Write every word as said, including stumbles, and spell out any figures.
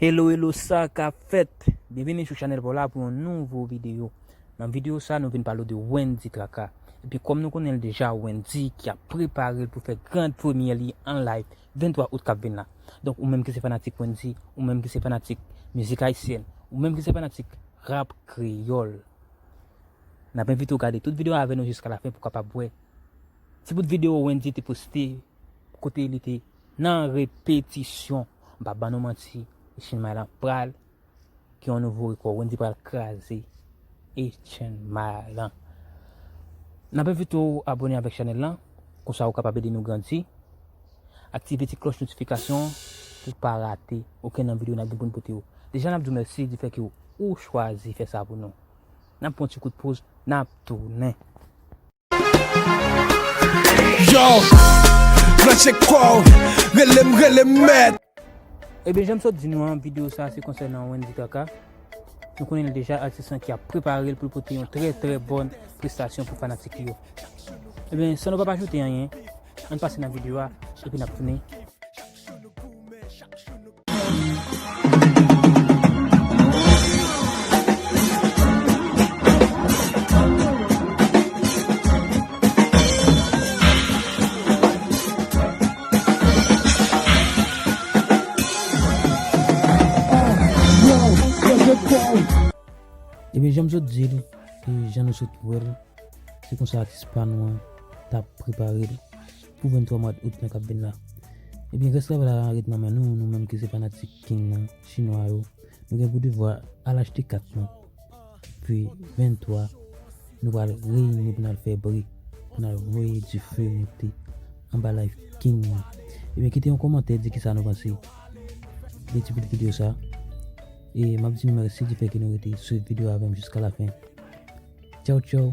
Hello, hello, sa k ap fèt? Byenvini sou chanèl pa w la pou yon nouvo videyo. Nan videyo sa, nou vin pale w de Wendy Traka. Epi kòm nou konnen l deja, Wendy ki ap prepare l pou fè gran premyè li an live vennntwa out k ap vin la. Donk, ou menm ki se fanatik Wendy, ou menm ki se fanatik mizik ayisyèn, ou menm ki se fanatik rap kreyòl, n ap envite w gade tout videyo a avè nou jiska lafen pou w kapab wè ti bout videyo Wendy te poste kote li te nan repetisyon. M p ap ban nou manti, Echann Malan pral gen yon nouvo rekò. Wendy pral kraze Echann Malan. N ap envite w abòne avèk chanèl lan, konsa ou kapab ede nou grandi. Aktive ti klòch notifikasyon pou w pa rate okenn nan videyo n ap gen pou n pote yo. Deja n ap di w mèsi difè ke w chwazi fè sa pou nou. N ap pran ti kout poz, n ap tounen. Yo, branche kò w, rele m, rele m mèt. Ebyen, jan m sot di nou an, videyo sa a se konsènan Wendy Traka. Nou konnen l deja, atis lan ki ap prepare l pou l pote yon trè, trè bòn prestasyon pou fanatik li yo. Ebyen, san nou p ap ajoute anyen, ann pase nan videyo a, epi n ap tounen. Ebyen, jan m sot di l, e jan nou sot wè l, se konsa atis pa nou an t ap prepare l pou vennntwa mwa out lan k ap vin la. Ebyen, rès travay la ret nan men nou, nou menm ki se fanatik King nan, chinwa yo. Nou gen pou devwa al achte kat nou. Epi vennntwa, nou pral reyini pou n al fè bri, pou n al voye dife moute anba live King nan. Ebyen, kite yon kòmantè, di kisa nou panse de ti bout videyo sa. E m ap di nou mèsi difè ke nou rete swiv videyo avè m jiska lafen. Tchaw, tchaw.